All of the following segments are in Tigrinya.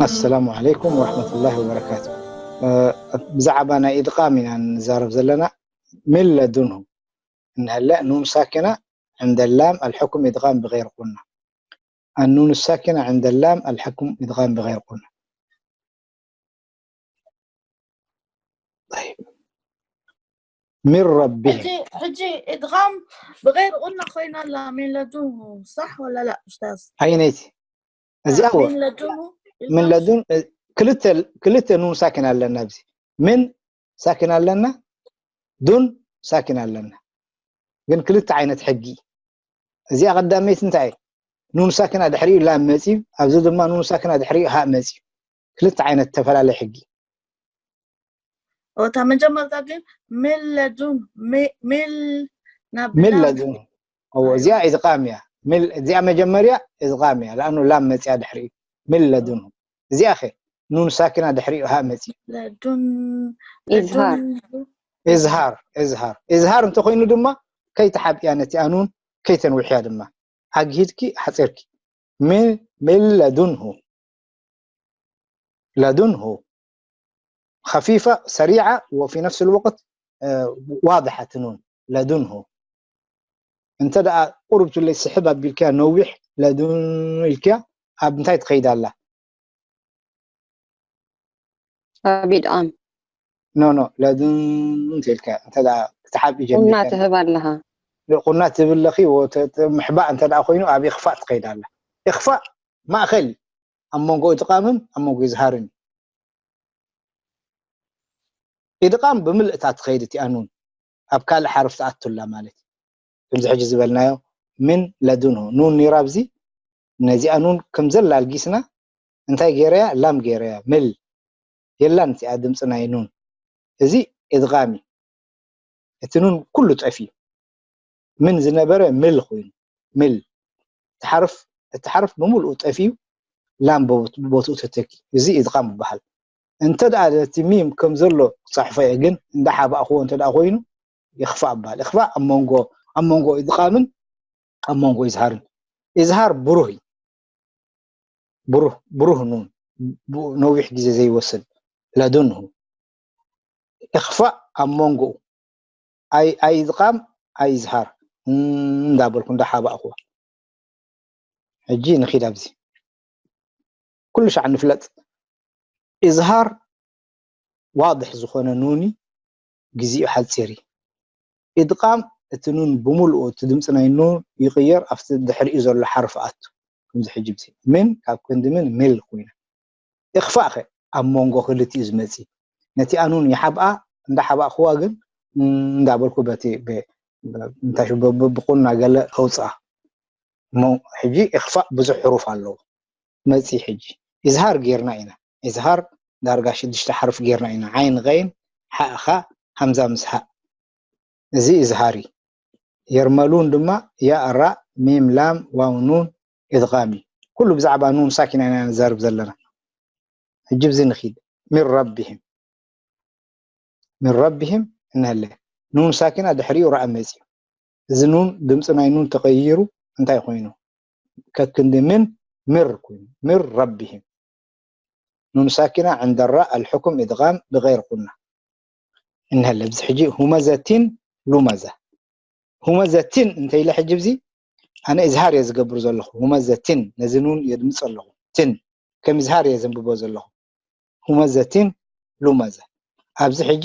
السلام عليكم ورحمة الله وبركاته. ብዛዕባ ናይ ኢድቃም ኢና ንዛረብ ዘለና። من لدنه እንሀለ ኑን ሳኪና عند اللام الحكم إدغام بغير غنة. النون الساكنة عند اللام الحكم إدغام بغير غنة. طيب. من ربهم. ሕጂ ሕጂ ኢድጋም ብغير غنة ኮይና ኣላ من لدنه صح ولا لا أستاذ؟ ኣይነይቲ እዚኣ من لدنه من لدن ክልተ ክልተ ኑን ሳኪን ኣለና ኣብዚ ምን ሳኪን ኣለና ዱን ሳኪን ኣለና ግን ክልተ ዓይነት ሕጊ እዚኣ ቀዳመይቲ እንታይ ኑን ሳኪና ድሕሪኡ ላም መፂ ኣብዚ ድማ ኑን ሳኪና ድሕሪኡ ሃእ መፂ ክልተ ዓይነት ተፈላለየ ሕጊ እታ መጀመርታ ግን من لدن من من لدن እዎ እዚኣ ኢድቃም እያ እዚኣ መጀመርያ ኢድቃም እያ لأنه ላም መፂኣ ድሕሪኡ من لدنه እዚኣ ኸ ኑን ሳኪና ድሕሪኡ ሃእ መፂ لدن إظهار إظهار إظهار إظهار እንተኮይኑ ድማ ከይትሓብእያ ነቲኣ ኑን ከይተንውሕያ ድማ ኣግሂድኪ ሓፂርኪ من من لدنه لدنه خفيفة سريعة وفي نفس الوقت واضحة ኑን لدنه እንተ ደኣ ቁሩብ ትብለይ ስሕብ ኣቢልክያ ነዊሕ لدن ኢልክያ ኣብ እንታይ ትኸይድ ኣላ ኣብ ኢድቃም ኖ ኖ لدن እንተ ኢልካ እንተ ደኣ ክትሓብ ቁና ትህብ ኣለኻ ቁና ትብል ኣለኺ ምሕባእ እንተ ደኣ ኮይኑ ኣብ ኢኽፋእ ትኸይድ ኣላ ኢኽፋእ ማእኸል ኣብ መንጎ ኢድቃምን ኣብ መንጎ ኢዝሃርን ኢድቃም ብምልእታ ትኸይድ እቲኣ ኑን ኣብ ካልእ ሓርፍ ትኣቱላ ማለት እዩ ከምዚ ሕጂ ዝበልናዮ من لدنه ኑን ኒራ ኣብዚ ነዚኣ ኑን ከም ዘላ ኣልጊስና እንታይ ገይረያ ላም ገይረያ ምል የላን እቲኣ ድምፂ ናይ ኑን እዚ ኢድቃም እዩ እቲ ኑን ኩሉ ጠፊኡ من ዝነበረ ምል ኮይኑ ምል እቲ ሓርፍ እቲ ሓርፍ ብምልኡ ጠፊኡ ላም ቦትኡ ተተኪ እዚ ኢድቃም ይበሃል እንተ ደኣ ነቲ ሚም ከም ዘሎ ክፀሕፎ እየ ግን እንዳሓባእክዎ እንተ ደኣ ኮይኑ ይኽፋእ ይበሃል ይኽፋእ ኣብ መንጎ ኣብ መንጎ ኢድቃምን ኣብ መንጎ ኢዝሃርን ኢዝሃር ብሩህ እዩ ብሩህ ብሩህ ኑን ነዊሕ ግዜ ዘይወስድ لدنه إخفاء ኣብ መንጎኡ ኣይ ኣይ ኢድቃም ኣይ ኢዝሃር እንዳበልኩ እንዳሓባእክዎ ሕጂ ንኺድ ኣብዚ ኩሉ ሻዕ ንፍለጥ ኢዝሃር ዋድሕ ዝኾነ ኑኒ ግዜኡ ሓፂር እዩ ኢድቃም እቲ ኑን ብምልኡ እቲ ድምፂ ናይ ኑን ይቕየር ኣብቲ ድሕሪኡ ዘሎ ሓርፍ ኣቱ ከምዚ ሕጂ ምን ካብ ክንዲ ምን ምል ኮይና ኢኽፋእ ኸ ኣብ መንጎ ክልቲኡ ዝመፂ ነቲኣ ኑን ይሓብኣ እንዳሓባእክዋ ግን እንዳበልኩ በቲ እንታይ ብቁና ገለ ኣውፅኣ እሞ ሕጂ ኢኽፋእ ብዙሕ ሕሩፍ ኣለዎ መፂ ሕጂ ኢዝሃር ጌርና ኢና ኢዝሃር ዳርጋ ሽዱሽተ ሓርፍ ጌርና ኢና ዓይን ቐይን ሓእኻ ሃምዛ ምስ ሃእ እዚ ኢዝሃር እዩ የርመሉን ድማ ያእ ራእ ሚም ላም ዋው ኑን ኢድቃም እዩ ኩሉ ብዛዕባ ኑን ሳኪና ኢና ንዛርብ ዘለና ሕጂ ብዚ ንኺድ من ربهم من ربهم እንሀለ ኑን ሳኪና ድሕሪኡ ራእ መፅዩ እዚ ኑን ድምፂ ናይ ኑን ተቐይሩ እንታይ ኮይኑ ከክንዲ ምን ምር ኮይኑ من ربهم ኑን ሳኪና عند الراء الحكم إدغام بغير غنة እንሀለ ብዚ ሕጂ همزة لمزة همزة እንተ ኢለ ሕጂ ብዚ ኣነ እዝሃር እየ ዝገብር ዘለኹ همزة ነዚ ኑን የድምፅ ኣለኹ ትን ከም እዝሃር እየ ዘንብቦ ዘለኹ همزة لمزة ኣብዚ ሕጂ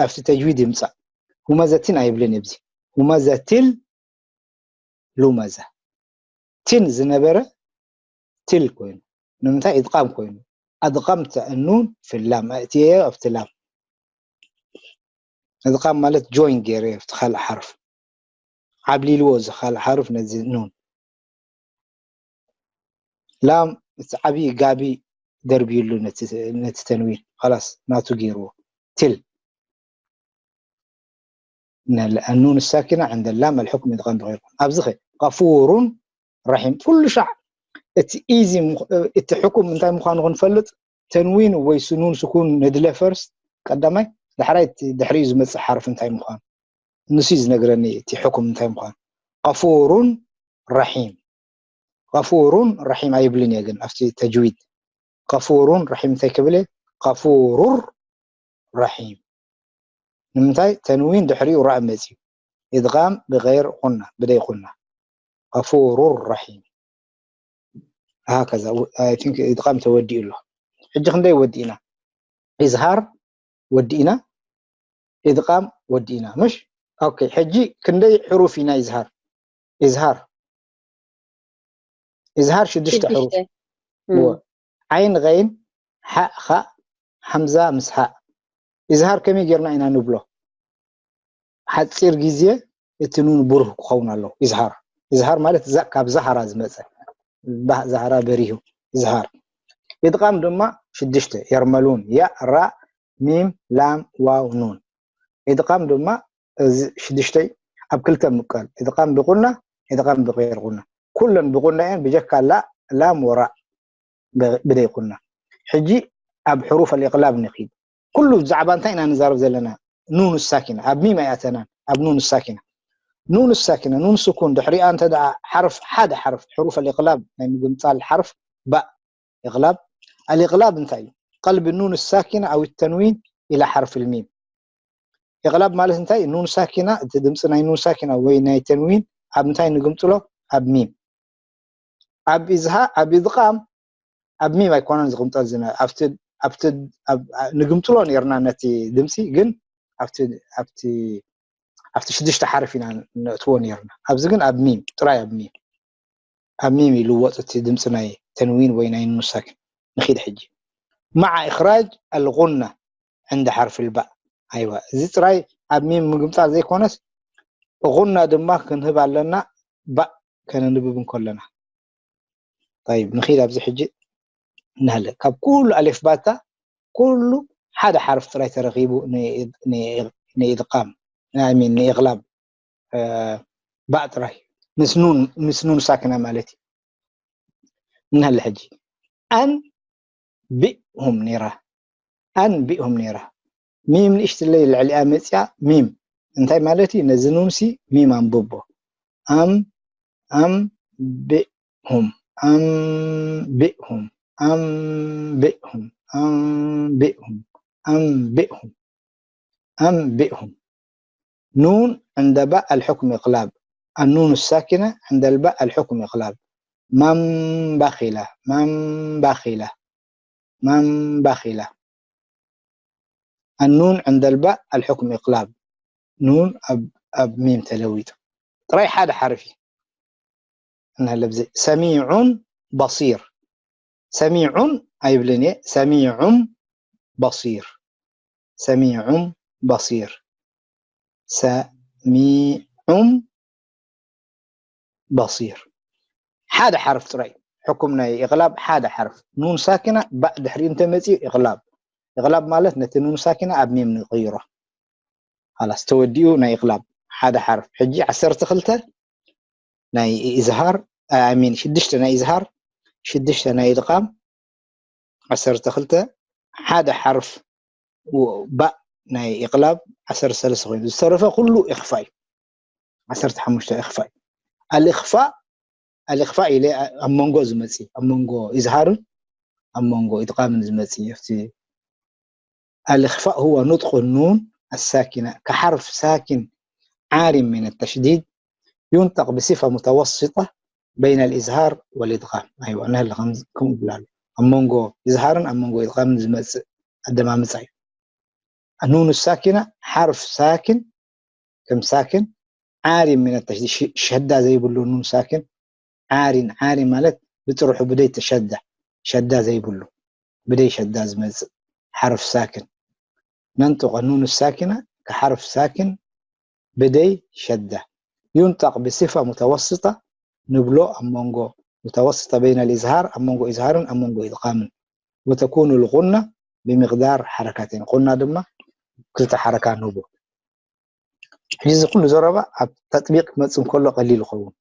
ኣብቲ ተጅዊድ ይምፃእ همزة ኣይብልን እየ ብዚ همزة لمزة ትን ዝነበረ ትል ኮይኑ ንምንታይ ኢድቃም ኮይኑ ኣድቃምተ ኑን ፊላም ኣእትየዮ ኣብቲ ላም እድቃም ማለት ጆይን ገይረ ኣብቲ ካልእ ሓርፍ ዓብሊልዎ እዚ ካልእ ሓርፍ ነዚ ኑን ላም እቲ ዓብዪ ጋቢ ደርብዩሉ ነቲ ተንዊን ላስ ናቱ ገይርዎ ትል النون الساكنة عند اللام الحكم إدغام بغير غنة ኣብዚ ኸ غفور رحيم ኩሉ ሻዕ እቲ ኢዚ እቲ ሕኩም እንታይ ምዃኑ ክንፈልጥ ተንዊን ወይ ስኑን ስኩን ነድለ ፈርስት ቀዳማይ ዳሕራይ ድሕሪኡ ዝመፅእ ሓርፍ እንታይ ምዃኑ ንሱ ዝነግረኒ እቲ ሕኩም እንታይ ምዃኑ غفور رحيم غفور رحيم ኣይብልን እየ ግን ኣብቲ ተጅዊድ غفور رحيم እንታይ ክብል እየ غفور رحيم ንምንታይ ተንዊን ድሕሪኡ ራእ መፅዩ ኢድጋም ብغير غنة ብደይ غنة غفور رحيم هكذا I think ኢድጋም ተወዲኡ ኣሎ ሕጂ ክንደይ ወዲእና ኢዝሃር ወዲእና ኢድጋም ወዲእና ምሽ okay ሕጂ ክንደይ ሕሩፍ ኢና ኢዝሃር ኢዝሃር ኢዝሃር ሽዱሽተ ሕሩፍ ሽዱሽተ እወ ዓይን غين ሓእ ኻእ ሓምዛ ምስ ሃእ ኢዝሃር ከመይ ጌርና ኢና ንብሎ ሓፂር ግዜ እቲ ኑን ብሩህ ክኸውን ኣለዎ ኢዝሃር ኢዝሃር ማለት እዛ ካብ ዛሃራ ዝመፀ ዛሃራ በሪሁ ኢዝሃር ኢድቃም ድማ ሽዱሽተ የርመሉን ያእ ራእ ሚም ላም ዋው ኑን ኢድቃም ድማ እዚ ሽዱሽተይ ኣብ ክልተ ምቀል ኢድቃም ብቁና ኢድቃም ብغير غنة ኩለን ብቁና እየን ብጀካ ላእ ላም ወራእ ብደይ ቁና ሕጂ ኣብ ሕሩፍ ኣልእቅላብ ንኺድ ኩሉ ብዛዕባ እንታይ ኢና ንዛረብ ዘለና ኑን ሳኪና ኣብ ሚም ኣይኣተናን ኣብ ኑን ሳኪና ኑን ሳኪና ኑን ስኩን ድሕሪኣ እንተ ደኣ ሓርፍ ሓደ ሓርፍ ሕሩፍ ኣልእቅላብ ናይ ምግምጻል ሓርፍ ባእ እቕላብ ኣልእቅላብ እንታይ እዩ ቀልቢ ኑን ሳኪና ኣው ተንዊን ኢላ ሓርፍ ልሚም እቕላብ ማለት እንታይ ኑን ሳኪና እቲ ድምፂ ናይ ኑን ሳኪና ወይ ናይ ተንዊን ኣብ እንታይ ንግምፅሎ ኣብ ሚም ኣብ ኢዝሃ ኣብ ኢድቃም ኣብ ሚም ኣይኮነን ዝቕምጠል ዝነ ኣብቲ ኣብቲ ንግምጥሎ ነርና ነቲ ድምፂ ግን ኣብቲ ኣብቲ ኣብቲ ሽዱሽተ ሓርፍ ኢና ነእትዎ ነርና ኣብዚ ግን ኣብ ሚም ጥራይ ኣብ ሚም ኣብ ሚም ይልወጥ እቲ ድምፂ ናይ ተንዊን ወይ ናይ ኑን ሳኪን ንኺድ ሕጂ مع إخراج الغنة عند حرف الباء ኣይዋ እዚ ጥራይ ኣብ ሚም ምግምጣል ዘይኮነስ غنة ድማ ክንህብ ኣለና ባእ ከነንብብ እንከለና طيب ንኺድ ኣብዚ ሕጂ ንሃለ ካብ ኩሉ ኣሌፍ ባታ ኩሉ ሓደ ሓርፍ ጥራይ ተረኺቡ ንኢድቃም ንኢቕላብ ባእ ጥራይ ምስ ኑን ሳክና ማለት እዩ ንሃለ ሕጂ ኣን ቢእሁም ነይራ ኣን ቢእሁም ነይራ ሚም ንእሽትለይ ልዕሊኣ መፅያ ሚም እንታይ ማለት እዩ ነዚ ኑንሲ ሚም ኣንብቦ ኣም ኣም ቢእሁም ኣም ቢእሁም ኣም ቢእሁም ኣም ቢእሁም ኣም ቢእሁም ኣም ቢእሁም ኑን ዕንደ ባእ ኣልሕኩም ኢቅላብ ኣኑን ሳኪነ ዕንደ ልባእ ኣልሕኩም ኢቅላብ ማም ባኺላ ማም ባኺላ ማም ባኺላ ኣኑን ዕንደ ልባእ ኣልሕኩም ኢቅላብ ኑን ኣብ ሚም ተለዊጡ ጥራይ ሓደ ሓርፊ እናለብዚ ሰሚዑን በሲር ሰሚዑን ኣይብልን እየ ሰሚዑም በሲር ሰሚዑም በሲር ሰሚዑም በሲር ሓደ ሓርፍ ጥራይ ሕኩም ናይ ኢቕላብ ሓደ ሓርፍ ኑን ሳኪና ባእ ድሕሪኡ እንተመፅኡ ኢቕላብ ኢቕላብ ማለት ነቲ ኑን ሳኪና ኣብ ሚም ንቕይሮ ላስ ተወዲኡ ናይ ኢቕላብ ሓደ ሓርፍ ሕጂ ዓሰርተ ክልተ ናይ ኢዝሃር ኣሚን ሽዱሽተ ናይ ኢዝሃር ሽዱሽተ ናይ ኢድቃም ዓሰርተ ክልተ ሓደ ሓርፍ ባእ ናይ ኢቕላብ ዓሰርተ ሰለስተ ኮይኑ ዝተረፈ ኩሉ ኢኽፋ እዩ ዓሰርተ ሓሙሽተ ኢኽፋ እዩ ኣልኢኽፋ ኣልኢኽፋ ኢለ ኣብ መንጎ ዝመፅእ ኣብ መንጎ ኢዝሃርን ኣብ መንጎ ኢድቃምን ዝመፅእ እዩ ኣብቲ الإخفاء هو نطق النون الساكنة كحرف ساكن عار من التشديد ينطق بصفة متوسطة بين الإظهار والإدغام. أيوة نهل خمز كم بلال أمونغو إظهارا أمونغو إدغام زمز الدمامز أيوة النون الساكنة حرف ساكن كم ساكن عار من التشديد شهدا زي بلو نون ساكن ዓሪን ዓሪ ማለት ብጥርሑ ብደይ ተሸዳ ሸዳ ዘይብሉ ብደይ ሸዳ ዝመጽእ ሓርፍ ሳክን ነንጥቆ ኑን ሳኪና ከሓርፍ ሳኪን ብደይ ሸዳ ينطق بصفة متوسطة ንብሎ ኣብ መንጎ متوسطة بين الإظهار ኣብ መንጎ إظهار ን ኣብ መንጎ إدغام ን وتكون الغنة بمقدار حركتين غنة ድማ ክልተ ሓረካ ንህቦ ሕጂ እዚ ኩሉ ዘረባ ኣብ ተጥቢቅ ክመጽእ እንከሎ ቀሊል ይኸውን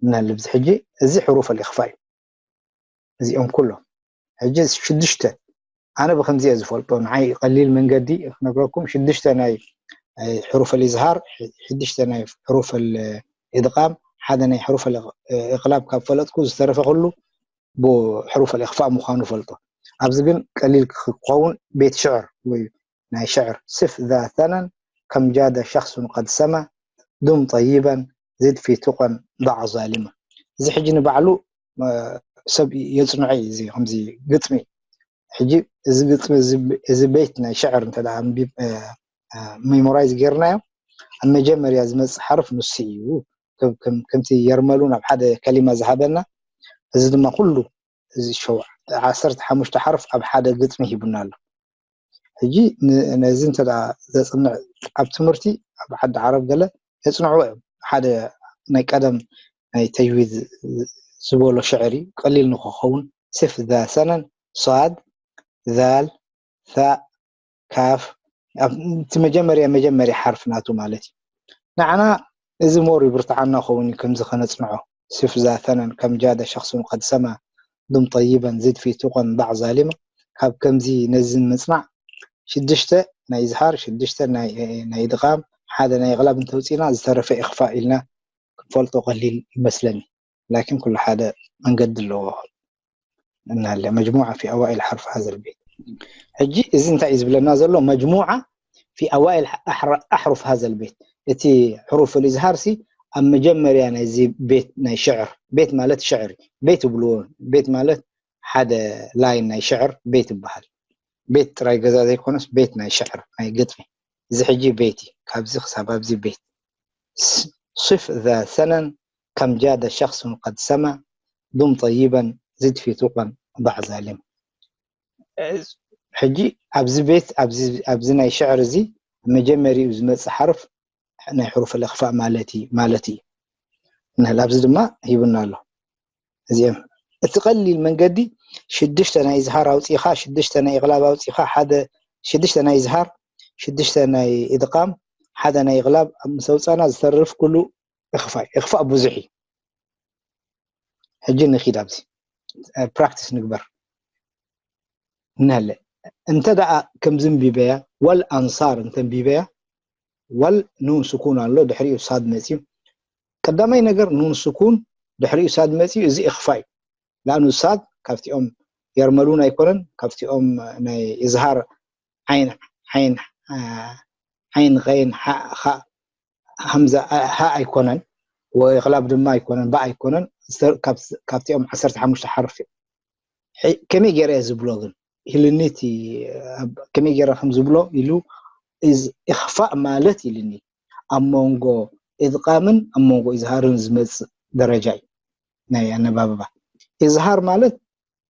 እናለ ብዚ ሕጂ እዚ ሕሩፍ ኣልኢኽፋ እዩ እዚኦም ኩሎም ሕጂ ሽዱሽተ ኣነ ብከምዚ እየ ዝፈልጦ ንዓይ ቀሊል መንገዲ ክነግረኩም ሽዱሽተ ናይ ሕሩፍ ኣልኢዝሃር ሽዱሽተ ናይ ሕሩፍ ኣልኢድቃም ሓደ ናይ ሕሩፍ ኢቕላብ ካብ ፈለጥኩ ዝተረፈ ኩሉ ብሕሩፍ ኢኽፋእ ምዃኑ ፈልጦ። ኣብዚ ግን ቀሊል ክኸውን ቤት ሽዕር ወይ ናይ ሽዕር ስፍ ዛ ሰነን ከም ጃደ ሸኽሱን ቀድ ሰማ ዱም ጠይበን ዝድ ፊ ቱቐን ዳዕ ዛሊማ። እዚ ሕጂ ንባዕሉ ሰብ የፅንዖ እዩ። እዚ ከምዚ ግጥሚ ሕጂ እዚ ግጥሚ እዚ ቤት ናይ ሽዕር እንተ ሜሞራይዝ ጌርናዮ ኣብ መጀመርያ ዝመፅእ ሓርፍ ንሱ እዩ። ከምቲ የርመሉ ናብ ሓደ ከሊማ ዝሃበና እዚ ድማ ኩሉ እዚ ዓሰርተ ሓሙሽተ ሓርፍ ኣብ ሓደ ግጥሚ ሂቡና ኣሎ። ሕጂ ነዚ እንተ ዘፅንዕ ኣብ ትምህርቲ ኣብ ዓዲ ዓረብ ገለ የፅንዕዎ እዮም። ሓደ ናይ ቀደም ናይ ተጅዊድ ዝበሎ ሽዕር እዩ። ቀሊል ንክኸውን ስፍ ዛ ሰነን ሷድ ዛል ታ ካፍ እቲ መጀመርያ መጀመርያ ሓርፍ ናቱ ማለት እዩ። ንዓና እዚ ሞር ይብርትዓና ኸውን እዩ ከምዚ ከነፅንዖ። ስፍ ዛ ሰነን ከም ጃደ ሸኽሱን ቀድ ሰማ ዱም ጠይበን ዝድ ፊ ቱቐን ዳዕ ዛሊማ። ካብ ከምዚ ነዚ ምፅናዕ ሽዱሽተ ናይ ዝሃር ሽዱሽተ ናይ ድቓም ሓደ ናይ እቕላብ እንተውፂና ዝተረፈ ኢኽፋእ ኢልና ክንፈልጦ ቀሊል ይመስለኒ። ላኪን ኩሉ ሓደ መንገዲ ኣለዎ። እናለ መጅሙዓ ፊ ኣዋኢል ሓርፍ ሃዘል ቤት። ሕጂ እዚ እንታይ እዩ ዝብለና ዘሎ? መጅሙዓ ፊ ኣዋኢል ኣሕሩፍ ሃዘል ቤት። እቲ ሕሩፍ ልዝሃር ሲ ኣብ መጀመርያ ናይዚ ቤት ናይ ሽዕር፣ ቤት ማለት ሽዕር ቤት ይብልዎ። ቤት ማለት ሓደ ላይን ናይ ሽዕር ቤት ይበሃል። ቤት ጥራይ ገዛ ዘይኮነስ ቤት ናይ ሽዕር ናይ ግጥሚ። እዚ ሕጂ ቤት እዩ። ካብዚ ክሳብ ኣብዚ ቤት። ስፍ ዛ ሰነን ከም ጃደ ሸኽሱን ቀድ ሰማ ዱም ጠይበን ዝድ ፊ ቱቐን ዳዕ ዛሊማ። ሕጂ ኣብዚ ቤት ኣብዚ ናይ ሽዕር እዚ መጀመሪኡ ዝመፅእ ሓርፍ ናይ ሕሩፍ ልእኽፋእ ማለት እዩ ማለት እዩ። ንህል ኣብዚ ድማ ሂቡና ኣሎ። እዚኦም እቲ ቀሊል መንገዲ ሽዱሽተ ናይ ዝሃር ኣውፂኻ ሽዱሽተ ናይ እቕላብ ኣውፂኻ ሓደ ሽዱሽተ ናይ ዝሃር ሽዱሽተ ናይ ኢድቓም ሓደ ናይ እቕላብ ኣብ ምስ ኣውፃና ዝተርፍ ኩሉ እኽፋእ እኽፋእ ብዙሕ እዩ። ሕጂ ንኺድ ኣብዚ ፕራክቲስ ንግበር። እንሀለ እንተ ደኣ ከምዚ እንቢበያ ወል ኣንሳር እንተ እንቢበያ ወል ኑን ስኩን ኣሎ ድሕሪኡ ሳድ መፅዩ። ቀዳማይ ነገር ኑን ስኩን ድሕሪኡ ሳድ መፅዩ እዚ እኽፋ እዩ። ላኑ ሳድ ካብቲኦም የርመሉን ኣይኮነን ካብቲኦም ናይ እዝሃር ዓይን ዓይን ዓይን ኸይን ሓ ሃ ኣይኮነን ወይቕላብ ድማ ኣይኮነን ባ ኣይኮነን ካብቲኦም ዓሰርተ ሓሙሽተ ሓርፍ እዩ። ከመይ ገይረ ዝብሎ ግን ኢልኒ ከመይ ገይረ ከም ዝብሎ ኢሉ ኢኽፋእ ማለት ኢልኒ ኣብ መንጎ ኢድቓምን ኣብ መንጎ ኢዝሃርን ዝመፅእ ደረጃ እዩ። ናይ ኣነባብባ ኢዝሃር ማለት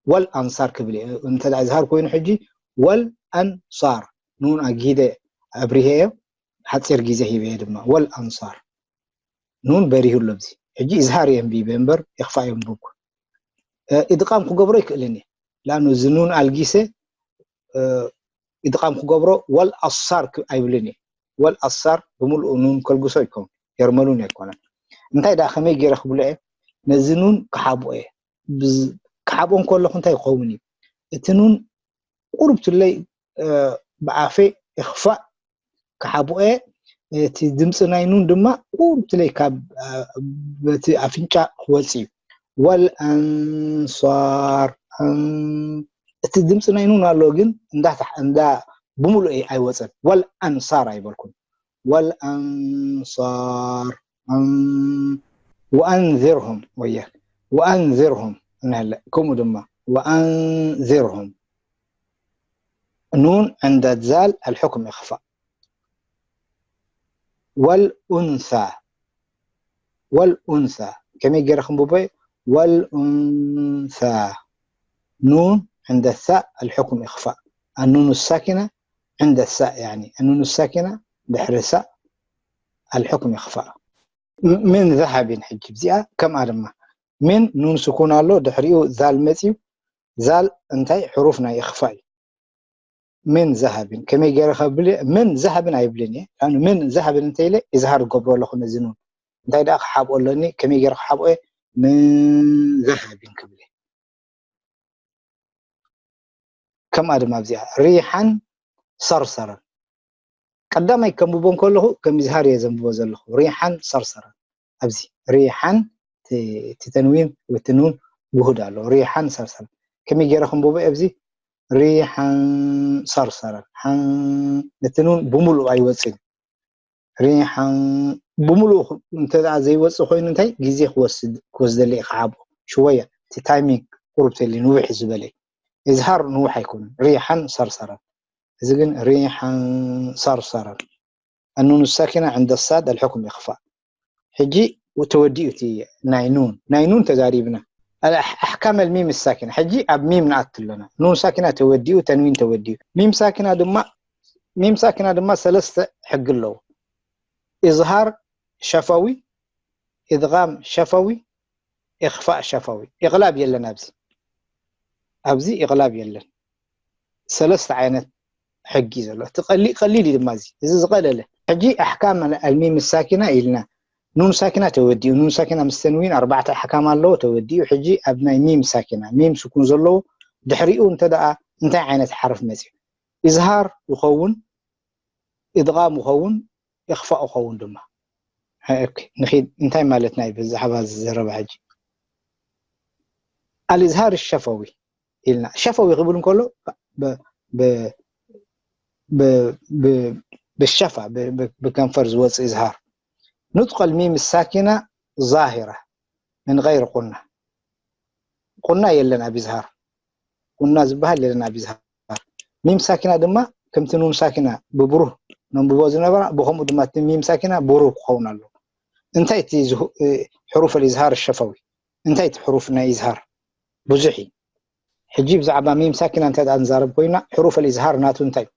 ወል ኣንሳር ክብል እየ። እንተ ኢዝሃር ኮይኑ ሕጂ ወል ኣንሳር ኑን ኣጊደ ኣብሪሄ እየ። ሓፂር ግዜ ሂበ እየ ድማ ወል ኣንሳር ኑን በሪሁ ኣሎ። እዚ ሕጂ ኢዝሃር እየ ኣንቢበ እምበር ኢኽፋእ እየ ኣንብብኩ። ኢድቓም ክገብሮ ይክእልን እየ። ላኑ እዚ ኑን ኣልጊሰ ኢድቓም ክገብሮ ወል ኣሳር ኣይብልን እየ። ወል ኣሳር ብምልኡ ኑን ከልግሶ ይከውን የርመሉን ኣይኮነን። እንታይ ደኣ ከመይ ገይረ ክብሎ እየ ነዚ ኑን ክሓብኦ እየ። ክሓብኦ እንከለኹ እንታይ ይኸውን እዩ እቲ ኑን ቁሩብ ትለይ ብኣፈይ እኽፋእ ክሓብኦ እየ። እቲ ድምፂ ናይ ኑን ድማ ቁሩብ ትለይ ካብ በቲ ኣፍንጫ ክወፅእ እዩ። ወል ኣንሳር እቲ ድምፂ ናይ ኑን ኣሎ ግን እንዳ እንዳ ብምሉእ ኣይወፀን። ወል ኣንሳር ኣይበልኩን። ወል ኣንሳር ወኣንዚርሁም ወየ ወኣንዚርሁም እንሀለ ከምኡ ድማ ወኣንዚርሁም ኑን ዕንደ ዛል ኣልሕኩም ኢኽፋእ ወል ኡንሳ ወል ኡንሳ ከመይ ገይረ ክንብቦ ወል ኡንሳ ኑን ዕንደ ሳእ ኣልሕኩም ኢኽፋእ ኣኑኑ ሳኪና ዕንደ ሳእ ያኒ ኣኑኑ ሳኪና ድሕሪ ሳእ ኣልሕኩም ኢኽፋእ ምን ዘሃቢን ሕጂ እዚኣ ከምኣ ድማ ምን ኑን ስኩን ኣሎ ድሕሪኡ ዛል መፅዩ ዛል እንታይ ሕሩፍ ናይ ኢኽፋእ እዩ። ምን ዘሃብን ከመይ ገይረ ከብል ምን ዘሃብን ኣይብልን እየ። ምን ዘሃብን እንተ ኢለ ኢዝሃር እገብሮ ኣለኹ ነዚ ኑን እንታይ ደኣ ክሓብኦ ኣለኒ ከመይ ገይረ ክሓብኦ እየ ምን ዘሃብን ክብል እየ። ከምኣ ድማ ኣብዚኣ ሪሓን ሰርሰረን ቀዳማይ ከንብቦ እንከለኹ ከም ኢዝሃር እየ ዘንብቦ ዘለኹ ሪሓን ሰርሰረን ኣብዚ ሪሓን፣ እቲ ተንዊን ወይ እቲ ኑን ውሁድ ኣሎ። ሪሓን ሰርሰረን። ከመይ ገይረ ክንብቦ ኣብዚ? ሪሓን ሰርሰረን። ሓን፣ እቲ ኑን ብምሉእ ኣይወፅን። ሪሓን ብምሉእ እንተ ዘይወፅእ ኮይኑ እንታይ ግዜ ክወስደለ ክዓቦ ሽወያ፣ እቲ ታይሚንግ ቁሩብ ተሊ ንውሕ ዝበለ። እዝሃር ንውሕ ኣይኮኑን። ሪሓን ሰርሰረን። እዚ ግን ሪሓን ሰርሰረን። النون الساكنة عند الصاد الحكم إخفاء። ሕጂ ተወዲኡ እቲ ናይ ኑን፣ ናይ ኑን ተዛሪብና። ኣሕካም ኣልሚም ሳኪና። ሕጂ ኣብ ሚም ንኣቱ ኣለና። ኑን ሳኪና ተወዲኡ፣ ተንዊን ተወዲኡ። ሚም ሳኪና ድማ፣ ሚም ሳኪና ድማ ሰለስተ ሕጊ ኣለዎ። ኢዝሃር ሸፈዊ፣ ኢድጋም ሸፈዊ፣ ኢኽፋእ ሸፈዊ። ኢቕላብ የለን ኣብዚ። ኣብዚ ኢቕላብ የለን። ሰለስተ ዓይነት ሕጊ ዘሎ። እቲ ቀሊ-፣ ቀሊል እዩ ድማ እዚ። እዚ ዝቐለለ። ሕጂ ኣሕካም ኣልሚም ሳኪና ኢልና። ኑን ሳኪና ተወዲኡ። ኑን ሳኪና ምስ ተንዊን ኣርባዕተ ኣሕካም ኣለዎ፣ ተወዲኡ። ሕጂ ኣብ ናይ ሚም ሳኪና፣ ሚም ስኩን ዘለዎ ድሕሪኡ እንተ ደኣ እንታይ ዓይነት ሓርፍ መጺኡ? ኢዝሃር ይኸውን፣ ኢድጋም ይኸውን፣ ኢኽፋእ ይኸውን ድማ። ኣይ፣ ኦኬ፣ ንኺድ። እንታይ ማለትና እዩ ብዛዕባ እዚ ዘረባ ሕጂ? ኣልኢዝሃር ሸፈዊ ኢልና። ሸፈዊ ክብል እንከሎ ብ-፣ ብ-፣ ብ-፣ ብ-፣ ብሸፋ፣ ብ-፣ ብ-፣ ብከንፈር ዝወፅእ ኢዝሃር። ኑጥቀል ሚም ሳኪና ዛሂራ ምን ገይር ቁና። ቁና የለን ኣብ ኢዝሃር። ቁና ዝበሃል የለን ኣብ ኢዝሃር። ሚም ሳኪና ድማ ከምቲ ኑን ሳኪና ብብሩህ ነንብቦ ዝነበራ፣ ብኸምኡ ድማ እቲ ሚም ሳኪና ብሩህ ክኸውን ኣለዎ። እንታይ እቲ ዝሁ-፣ እ፣ ሕሩፍ ኣልኢዝሃር ሸፈዊ? እንታይ እቲ ሕሩፍ ናይ ኢዝሃር? ብዙሕ እዩ። ሕጂ ብዛዕባ ሚም ሳኪና እንተ ደኣ ንዛረብ ኮይና፣ ሕሩፍ ኣልኢዝሃር ናቱ እንታይ እዩ?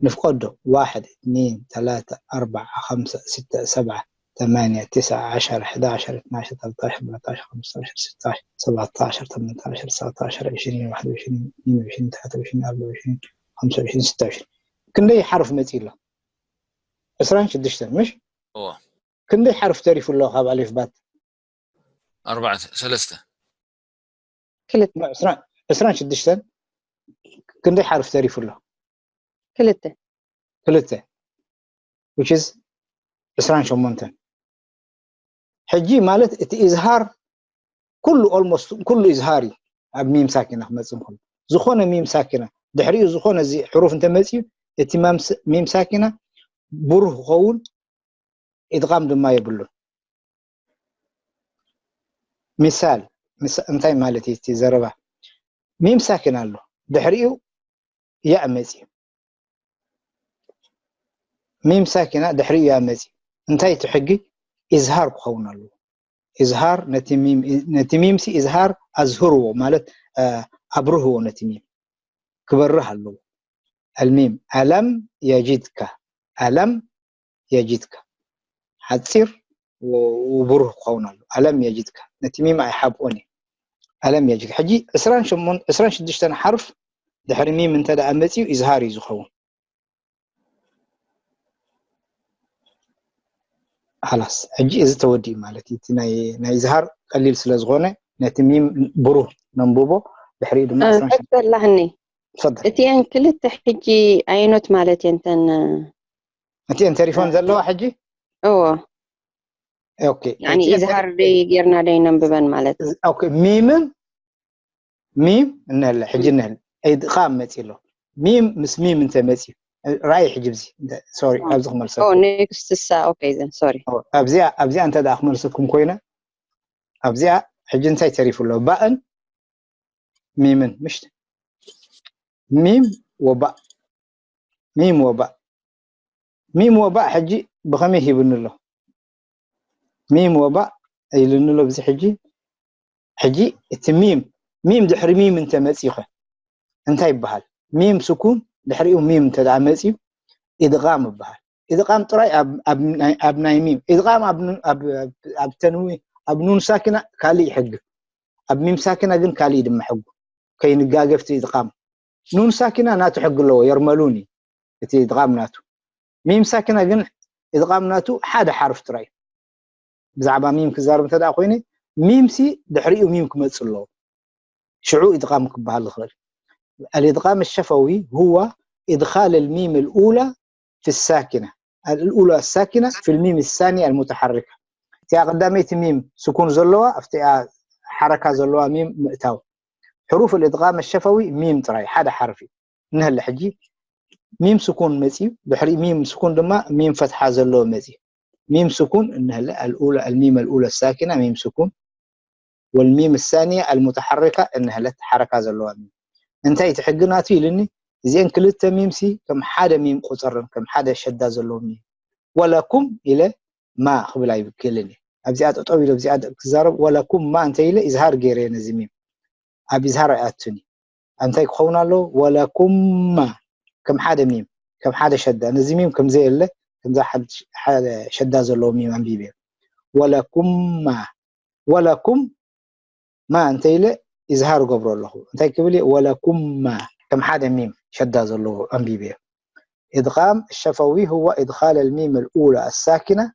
ንፍቀዶ። ዋሕድ፣ እትኒን፣ ተላተ፣ ኣርባዓ፣ ኸምሰ፣ ስተ፣ ሰብዓ፣ ተማንያ፣ ትስዓ፣ ዓሸር፣ ሕዳሸር፣ እትናሸር፣ ተልታሸር፣ ኣርባዕታሸር፣ ኸምስታሸር፣ ስድስታሸር፣ ሰባታሸር፣ ተመንታሸር፣ ትስዓታሸር፣ ዕሽሪን፣ ዋሕድ ወዕሽሪን፣ እትኒን ወዕሽሪን፣ ተላተ ወዕሽሪን፣ ኣርብዓ ወዕሽሪን፣ ኸምሰ ወዕሽሪን፣ ስተ ወዕሽሪን። ክንደይ ሓርፍ መጺኡ ኣሎ? ዕስራን ሽዱሽተን፣ ምሽ? እዎ። ክንደይ ሓርፍ ተሪፉ ኣሎ ካብ ኣሊፍ ባት? ኣርባዕተ፣ ሰለስተ። ክልተ። ዕስራን፣ ዕስራን ሽዱሽተን ክንደይ ሓርፍ ተሪፉ ኣሎ? ክልተ። ክልተ። Which is ዕስራን ሸሞንተን። ሕጂ ማለት እቲ ኢዝሃር ኩሉ፣ almost ኩሉ ኢዝሃር እዩ ኣብ ሚም ሳኪና ክመጽእ እንከሎ። ዝኾነ ሚም ሳኪና ድሕሪኡ ዝኾነ እዚ ሕሩፍ እንተመጽዩ እቲ ማምስ-፣ ሚም ሳኪና ብሩህ ክኸውን ኢድጋም ድማ የብሉን። ሚሳል፣ ምስ-፣ እንታይ ማለት እዩ እቲ ዘረባ? ሚም ሳኪን ኣሎ፣ ድሕሪኡ ያእ መጺኡ። ሚም ሳኪና ድሕሪኡ ያእ መጺኡ። እንታይ እቲ ሕጊ? ኢዝሃር ክኸውን ኣለዎ። ኢዝሃር ነቲ ሚም፣ ነቲ ሚምሲ ኢዝሃር ኣዝህርዎ ማለት፣ እ፣ ኣብርህዎ ነቲ ሚም። ክበርህ ኣለዎ። ኣልሚም፣ ኣለም የጂድካ፣ ኣለም የጂድካ። ሓጺር ወ-፣ ወብሩህ ክኸውን ኣለዎ። ኣለም የጂድካ። ነቲ ሚም ኣይሓብኦን እየ። ኣለም የጂድካ። ሕጂ ዕስራን ሸሞንተ፣ ዕስራን ሽዱሽተን ሓርፍ ድሕሪ ሚም እንተ ደኣ መጺኡ ኢዝሃር እዩ ዝኸውን። ሓላስ፣ ሕጂ እዚ ተወዲኡ ማለት እዩ። እቲ ናይ፣ ናይ ኢዝሃር ቀሊል ስለ ዝኾነ ነቲ ሚም ብሩህ ነንብቦ፣ ድሕሪኡ ድማ እ፣ ዕስራን ሽዱሽተ። ጠቅጠላህኒ። ትፈደል። እቲአን ክልተ ሕጂ ኣየኖት ማለት እየን እተን? እቲአን ተሪፈን ዘለዋ ሕጂ? እዎ። ኦኬ። ያኒ እቲአን ኢዝሃር ተሪ-፣ ደይ ጌርና ደይ ነንብበን ማለት። ኦኬ፣ ሚምን ሚም እንህለ፣ ሕጂ እንህለ። ኢድቓም መጺ ኣሎ። ሚም ምስ ሚም እንተ መጺ፣ ራእይ ሕጂ ብዚ፣ እንተ-፣ ሶሪ፣ ኦ። ኣብዚ ክመልሰኩም። ኦ፣ ኔክስት እሳ፣ ኦኬ፣ ዘን፣ ሶሪ። ኦ፣ ኣብዚኣ፣ ኣብዚኣ እንተ ደኣ ክመልሰኩም ኮይነ፣ ኣብዚኣ ሕጂ እንታይ ተሪፉ ኣሎ? ባእን ሚምን፣ ምሽ? ሚም ወባእ። ሚም ወባእ። ሚም ወባእ ሕጂ ብኸመይ ሂብኒ ኣሎ? ሚም ወባእ ኢሉኒ ኣሎ። ብዚ ሕጂ፣ ሕጂ እቲ ሚም፣ ሚም ድሕሪ ሚም እንተ መጺኸ እንታይ ይበሃል? ሚም ስኩን ድሕሪኡ ሚም እንተ ደኣ መጺኡ ኢድቓም ይበሃል። ኢድቓም ጥራይ ኣብ፣ ኣብ ናይ፣ ኣብ ናይ ሚም። ኢድቓም ኣብ ኑ-፣ ኣብ፣ ኣብ፣ ኣብ ተንዊ-፣ ኣብ ኑን ሳኪና ካልእ ሕጊ። ኣብ ሚም ሳኪና ግን ካልእ ድማ ሕጉ። ከይንጋገ ኣብቲ ኢድቓም። ኑን ሳኪና ናቱ ሕጊ ኣለዎ፣ የርመሉኒ። እቲ ኢድቓም ናቱ። ሚም ሳኪና ግን ኢድቓም ናቱ ሓደ ሓርፍ ጥራይ እዩ። ብዛዕባ ሚም ክዛረብ እንተ ደኣ ኮይነ፣ ሚምሲ ድሕሪኡ ሚም ክመጽእ ኣለዎ። ሽዑ ኢድቓም ክበሃል ዝኽእል። الإدغام الشفوي هو إدخال الميم الأولى في الساكنة، الأولى الساكنة في الميم الثانية المتحركة. እቲኣ ቀዳመይቲ ሚም ስኩን ዘለዋ ኣብቲኣ ሓረካ ዘለዋ ሚም ምእታው። ሕሩፍ الإدغام الشفوي ሚም ጥራይ ሓደ ሓርፊ። እንሀለ ሕጂ ሚም ስኩን መፅዩ፣ ድሕሪ ሚም ስኩን ድማ ሚም ፈትሓ ዘለዎ መፅዩ። ሚም ስኩን እንሀለ الأولى، الميم الأولى الساكنة ሚም ስኩን والميم الثانية المتحركة እንሀለት ሓረካ ዘለዋ ሚም። እንታይ እቲ ሕጊ ናቱ ኢልኒ? እዚአን ክልተ ሚም ሲ ከም ሓደ ሚም ቁፅርን ከም ሓደ ሸዳ ዘለዎም ሚም። ወለኩም ኢለ ማ ክብል ኣይብክልን እየ። ኣብዚኣ ጠጠው ኢለ ኣብዚኣ ክዛረብ ወለኩም ማ እንተ ኢለ ኢዝሃር ገይረ እየ ነዚ ሚም። ኣብ ኢዝሃር ኣይኣቱን እዩ። እንታይ ክኸውን ኣለዎ? ወለኩማ ከም ሓደ ሚም ከም ሓደ ሸዳ ነዚ ሚም ከም ዘየለ ከምዛ ሓደ ሸዳ ዘለዎ ሚም ኣንቢበ እየ። ወለኩማ ወለኩም ማ እንተ ኢለ ኢዝሃር እገብሮ ኣለኹ። እንታይ ክብል እየ? ወለኩማ ከም ሓደ ሚም ሸዳ ዘለዎ ኣንቢበ እየ። إدغام الشفوي هو إدخال الميم الأولى الساكنة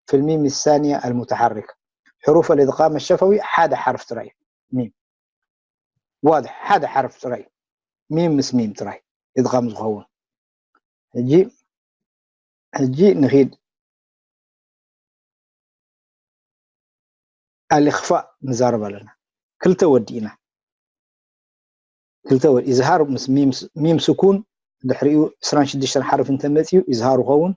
في الميم الثانية المتحركة. حروف الإدغام الشفوي ሓደ ሓርፍ ጥራይ እዩ። ሚም ዋድሕ ሓደ ሓርፍ ጥራይ እዩ። ሚም ምስ ሚም ጥራይ ኢድጋም ዝኸውን። ሕጂ ሕጂ ንኺድ ኣልእኽፋእ ንዛረብ ኣለና። ክልተ ወዲእና ክልተ ወዲ ኢዝሃር ምስ ሚም ስ- ሚም ስኩን ድሕሪኡ ዕስራን ሽዱሽተን ሓርፍ እንተመፅዩ ኢዝሃር ይኸውን።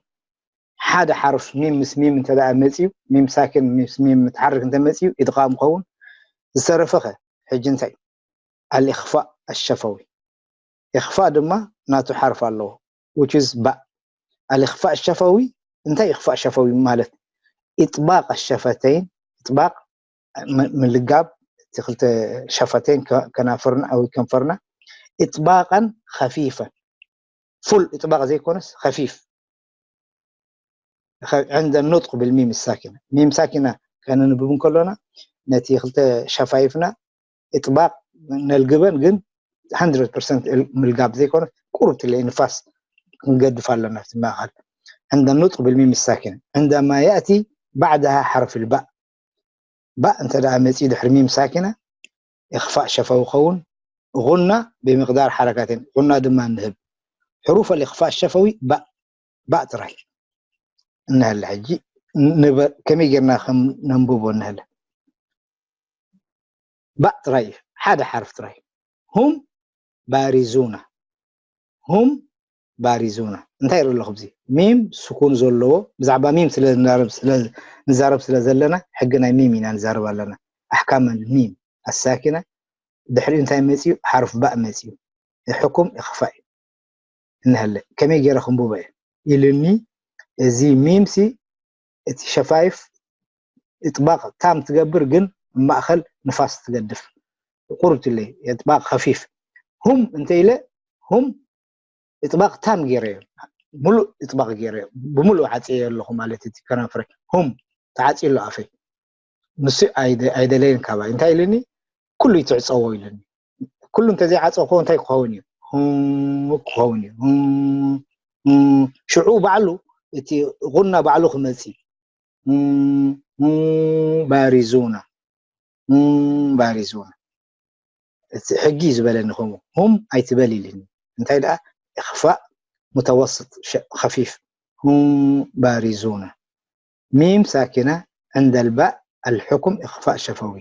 ሓደ ሓርፍ ሚም ምስ ሚም እንተ ደኣ መፅዩ ሚም ሳኪን ምስ ሚም ምትሓርክ እንተመፅዩ ኢድቃም ይኸውን። ዝተረፈኸ ሕጂ እንታይ ኣልእኽፋእ ኣሸፈዊ። እኽፋእ ድማ ናቱ ሓርፍ ኣለዎ which is ባእ። ኣልእኽፋእ ሸፈዊ እንታይ እኽፋእ ሸፈዊ ማለት? ኢጥባቅ ኣሸፈተይን ኢጥባቅ ም- ምልጋብ እቲ ክልተ ሸፈተይን ከ- ከናፍርና ወይ ከንፈርና ኢጥባቀን ከፊፈን ፉል ኢጥባቅ ዘይኮነስ ከፊፍ ከ- ዕንደ ኑጥቅ ብልሚም ሳኪና ሚም ሳኪና ከነንብብ እንከሎና ነቲ ክልተ ሸፋይፍና ኢጥባቅ ነልግበን ግን hundred percent ምልጋብ ዘይኮነ ቁሩብ ትለ ንፋስ ክንገድፍ ኣለና ኣብቲ ማእኸል ዕንደ ኑጥቅ ብልሚም ሳኪና عندما يأتي بعدها حرف الباء ባእ እንተ ደኣ መፂኡ ድሕሪ ሚም ሳኪና እኽፋእ ሸፈዊ ኸውን غنة بمقدار حركتين غنة ድማ ንህብ حروف الإخفاء الشفوي ባእ ባእ ጥራይ እንሀለ ሕጂ ንበ- ከመይ ጌርና ከም ነንብቦ እንሀለ ባእ ጥራይ እዩ ሓደ ሓርፍ ጥራይ هم بارزون هم بارزون እንታይ ይርኢ ኣለኹ ኣብዚ ሚም ስኩን ዘለዎ ብዛዕባ ሚም ስለ ንዛረብ ስለ ንዛረብ ስለ ዘለና ሕጊ ናይ ሚም ኢና ንዛረብ ኣለና ኣሕካመ ሚም ኣሳኪና ድሕሪኡ እንታይ መፅዩ ሓርፍ ባእ መፅዩ ሕኩም እኽፋእ እዩ እንሀለ ከመይ ገይረ ክንብቦ እየ ኢልኒ እዚ ሚም ሲ እቲ ሸፋይፍ እጥባቅ ታም ትገብር ግን ማእኸል ንፋስ ትገድፍ ቁርብ ትለይ እጥባቅ ከፊፍ ሁም እንተ ኢለ ሁም እጥባቅ ታም ገይረዮ ሙሉእ እጥባቅ ገይረዮ ብምሉእ ዓፅየ ኣለኹ ማለት እቲ ከናፍረ ሁም ተዓፅዩ ኣሎ ኣፈይ ንሱ ኣይደ- ኣይደለየን ካባይ እንታይ ኢልኒ ኩሉ ይትዕፀዎ ኢልኒ ኩሉ እንተዘይዓፀ ኮ እንታይ ክኸውን እዩ ሁም ክኸውን እዩ ሁም- ሁም። ሽዑ ባዕሉ እቲ ጉና ባዕሉ ክመፅ እዩ ባሪዙና ባሪዙና እቲ ሕጊ እዩ ዝበለኒ ከምኡ ሁም ኣይትበል ኢልኒ እንታይ ደኣ እኽፋእ ሙተወስጥ ከፊፍ ሁም ባሪዙና ሚም ሳኪና ዕንደ ልባእ ኣልሕኩም እኽፋእ ሸፈዊ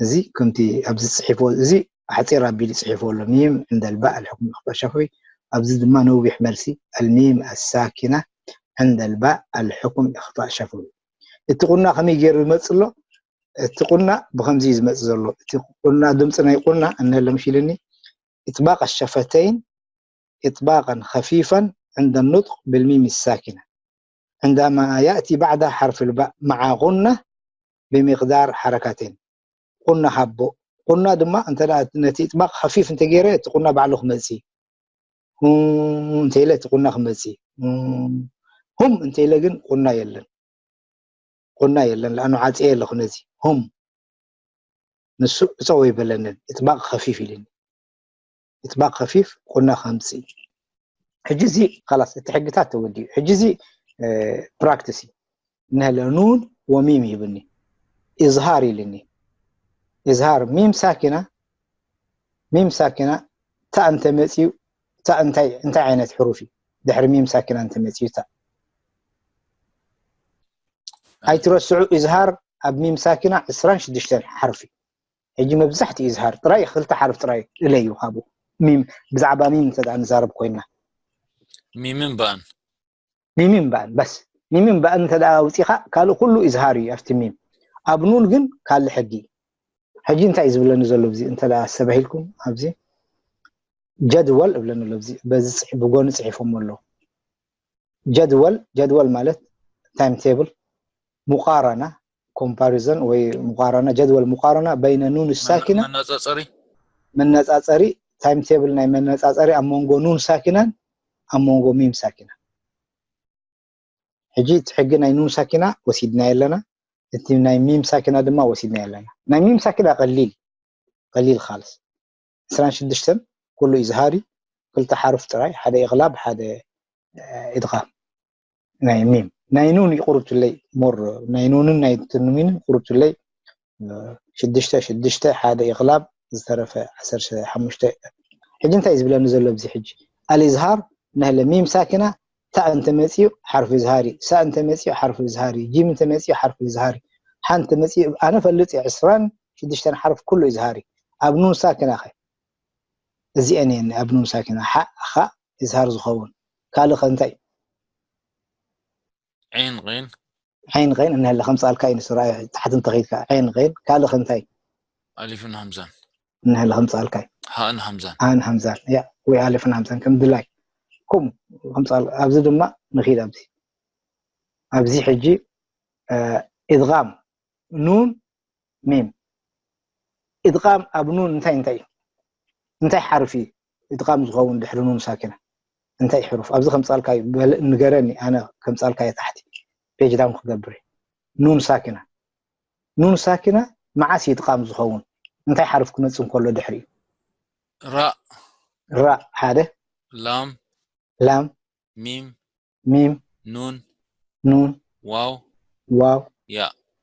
እዚ ከምቲ ኣብዚ ፅሒፎ እዚ ኣሕፂር ኣቢሉ ፅሒፎ ኣሎ ሚም ዕንደ ልባእ ኣልሕኩም እኽፋእ ሸፈዊ ኣብዚ ድማ ነዊሕ መልሲ ኣልሚም ኣሳኪና ዕንደ ልባእ ኣልሕኩም እኽፋእ ሸፈዊ እቲ ቁና ከመይ ገይሩ ይመፅእ ኣሎ እቲ ቁና ብከምዚ እዩ ዝመፅእ ዘሎ እቲ ቁና ድምፂ ናይ ቁና እነለምሽ ኢልኒ ኢጥባቅ ኣሸፈተይን ኢጥባቀን ከፊፈን ዕንደ ኑጥቅ ብልሚም ሳኪና عندما يأتي بعدها حرف الباء مع غنة بمقدار حركتين غنة ሃቦ غنة ድማ እንተ ነቲ ኢጥባቅ ከፊፍ እንተ ገይረ እቲ غنة ባዕሉ ክመፅእ እንተ ኢለ እቲ غنة ክመፅእ هم እንተ ኢለ ግን غنة የለን غنة የለን لأنه ዓፅየ ኣለኹ ነዚ هم ንሱ እፀው ኣይበለንን ኢጥባቅ ከፊፍ ኢልኒ ኢጥባቅ ከፊፍ غنة ከምፅእ ሕጂ እዚ خلاص እቲ ሕግታት ተወዲኡ ሕጂ እዚ ፕራክቲስ እዩ እንሀለ ኑን ወሚም ይብኒ ኢዝሃር ኢልኒ ኢዝሃር ሚም ሳኪና ሚም ሳኪና ታ እንተ መፅዩ ታ እንታይ እንታይ ዓይነት ሕሩፍ እዩ ድሕሪ ሚም ሳኪና እንተ መፅዩ ታ ኣይትረስዑ፣ ኢዝሃር ኣብ ሚም ሳኪና ዕስራን ሽዱሽተን ሓርፊ። ሕጂ መብዛሕትኡ ኢዝሃር ጥራይ ክልተ ሓርፍ ጥራይ እለዩ ካብኡ። ሚም፣ ብዛዕባ ሚም እንተ ደኣ ንዛረብ ኮይና። ሚምን ባእን። ሚምን ባእን፣ በስ። ሚምን ባእን እንተ ደኣ ኣውጺኻ ካልእ ኩሉ ኢዝሃር እዩ ኣብቲ ሚም። ኣብ ኑን ግን ካልእ ሕጊ እዩ። ሕጂ እንታይ እዩ ዝብለኒ ዘሎ ኣብዚ እንተ ደኣ ኣስተባሂልኩም ኣብዚ ጀድወል እብለኒ ኣሎ። ኣብዚ በዚ ጽሒ-፣ ብጎኒ ጽሒፎም ኣለዉ። ጀድወል፣ ጀድወል ማለት ታይም ቴብል፣ ሙቃረና፣ ኮምፓሪዘን ወይ ሙቃረና፣ ጀድወል ሙቃረና በይነ ኑን ሳኪና፣ መነጻጸሪ። መነጻጸሪ፣ ታይም ቴብል ናይ መነጻጸሪ ኣብ መንጎ ኑን ሳኪናን ኣብ መንጎ ሚም ሳኪና። ሕጂ እቲ ሕጊ ናይ ኑን ሳኪና ወሲድናዮ ኣለና፣ እቲ ናይ ሚም ሳኪና ድማ ወሲድናዮ ኣለና። ናይ ሚም ሳኪና ቀሊል፣ ቀሊል ካልስ። ዕስራን ሽዱሽተን ኩሉ ኢዝሃር እዩ፣ ክልተ ሓሩፍ ጥራይ፣ ሓደ ኢቕላብ፣ ሓደ፣ እ፣ ኢድጋም። ናይ ሚም። ናይ ኑን ይቕሩብ ትለይ፣ ሞር ናይ ኑንን ናይ ትንሚንን ይቕሩብ ትለይ፣ እ፣ ሽዱሽተ፣ ሽዱሽተ፣ ሓደ ኢቕላብ፣ ዝተረፈ ዓሰርተ ሓሙሽተ። ሕጂ እንታይ እዩ ዝብለኒ ዘሎ ኣብዚ ሕጂ? ኣልኢዝሃር ነህለ ሚም ሳኪና፣ ታእ እንተመጺኡ ሓርፊ ኢዝሃር እዩ፣ ሳእ እንተመጺኡ ሓርፊ ኢዝሃር እዩ፣ ጂም እንተመጺኡ ሓርፊ ኢዝሃር እዩ፣ ሓ እንተመጺኡ ኣነ ፈልጥ እየ፣ ዕስራን ሽዱሽተን ሓርፊ ኩሉ ኢዝሃር እዩ። ኣብ ኑን ሳኪና ኸ? እዚአን እየን ኣብ ኑን ሳኪና። ሓ፣ ኻእ ኢዝሃር ዝኸውን። ካልእ ኸ እንታይ? ዒን፣ ቒን። ዓይን ቐይን እንሀለ ከምጻልካ እዩ ንሱ ረኣዮ፣ ታሕቲ እንተኸይድካ። ዓይን ቐይን። ካልእ ኸ እንታይ? ኣሊፍን ሃምዛን። እንሀለ ከምጻልካ እዩ። ሃእን ሃምዛን። ኣን ሃምዛን። ያ፣ ወይ ኣሊፍን ሃምዛን ከም ድላይ። ከምኡ ከምጻል-፣ ኣብዚ ድማ ንኺድ ኣብዚ። ኣብዚ ሕጂ፣ እ፣ ኢድጋም ኑን ሚም። ኢድጋም ኣብ ኑን እንታይ እንታይ እዩ? እንታይ ሓርፊ እዩ ኢድጋም ዝኸውን ድሕሪ ኑን ሳኪና? እንታይ ሕሩፍ? ኣብዚ ከምጻልካ እዩ፣ በል-፣ ንገረኒ፣ ኣነ ከምጻልካ እየ ታሕቲ። ፔጅ ዳውን ክገብር እየ። ኑን ሳኪና። ኑን ሳኪና መዓስ እዩ ኢድጋም ዝኸውን? እንታይ ሓርፍ ክመጽእ እንከሎ ድሕሪኡ? ራእ። ራእ ሓደ። ላም። ላም። ሚም። ሚም። ኑን። ኑን። ዋው። ዋው። ያ።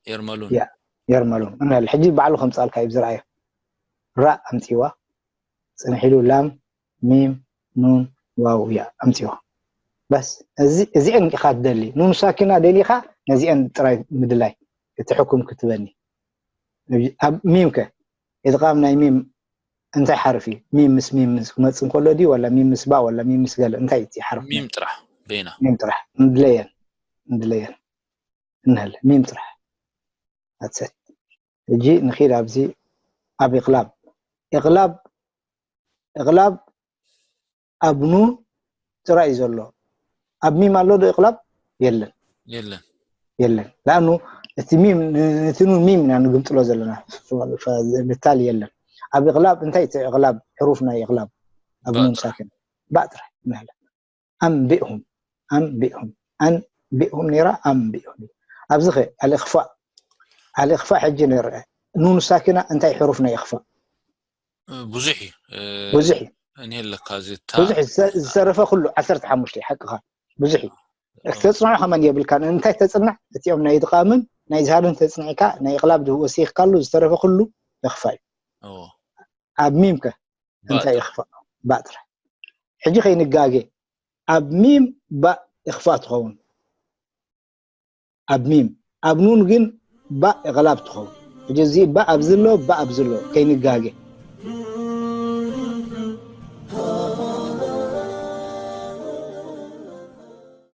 የርመሉን። ያ። የርመሉን። እና ሕጂ ባዕሉ ከምጻልካ እዩ ዝረኣዮ። ራእ ኣምጺዋ። ጽንሕ ኢሉ ላም፣ ሚም፣ ኑን፣ ዋው፣ ያ ኣምጺዋ። በስ፣ እዚ፣ እዚአን ኢኻ ትደሊ። ኑን ሳኪና ደሊኻ ነዚአን ጥራይ ምድላይ። እቲ ሕኩም ክትበኒ። ኣብ ሚም ከ? ኢድጋም ናይ ሚም እንታይ ሓርፍ እዩ? ሚም ምስ ሚም ምስ ክመጽእ እንከሎ ድዩ? ወላ ሚም ምስ ባ፣ ወላ ሚም ምስ ገለ? እንታይ እቲ ሓርፍ? ሚም ጥራሕ፣ በይና። ሚም ጥራሕ። እንድለየን፣ እንድለየን። እንሀለ፣ ሚም ጥራሕ። ኣትሰት። ሕጂ ንኺድ ኣብዚ ኣብ ኢቕላብ። ኢቕላብ፣ ኢቕላብ ኣብ ኑን ጥራይ እዩ ዘሎ። ኣብ ሚም ኣሎ ዶ ኢቕላብ? የለን። የለን። የለን። ለኣኑ እቲ ሚም፣ ን-፣ እቲ ኑን ሚም ኢና ንግምጥሎ ዘለና። ፈ-፣ ፈ-፣ ብታል የለን። ኣብ ኢቕላብ እንታይ እቲ ኢቕላብ? ሕሩፍ ናይ ኢቕላብ ኣብ ባእ ኑን ጥራሕ። ሳኪን። ባእ ጥራሕ። እንሀለ። ኣንቢእሁም። ኣንቢእሁም። ኣንቢእሁም ነይራ፣ ኣንቢእሁም። ኣብዚ ኸ፣ ኣልእኽፋእ። ኣልእኽፋእ ሕጂ ንርአ። ኑን ሳኪና እንታይ ሕሩፍ ናይ እኽፋእ? እ፣ ብዙሕ እዩ። እ፣ ብዙሕ እዩ። እኒሀለካ እዚ እታ ብዙሕ እዩ። ዝተ-፣ ዝተረፈ ኩሉ ዓሰርተ ሓሙሽተ እዩ፣ ሓቅኻ። ብዙሕ እዩ። ተጽንዖ ከማን የብልካን። እንታይ ተጽንዕ? እቲኦም ናይ ኢድጋምን ናይ ኢዝሃርን ተጽኒዕካ፣ ናይ ኢቕላብ ወሲኽካሉ፣ ዝተረፈ ኩሉ እኽፋእ እዩ። ኦ፣ ኣብ ሚም ከ እንታይ ባእ እኽፋእ? ባእ ጥራሕ። ሕጂ ከይንጋገ፣ ኣብ ሚም ባእ እኽፋእ ትኸውን። ኣብ ሚም። ኣብ ኑን ግን ባእ እቕላብ ትኸውን። ሕጂ እዚ ባእ ኣብዚ ኣሎ፣ ባእ ኣብዚ ኣሎ፣ ከይንጋገ።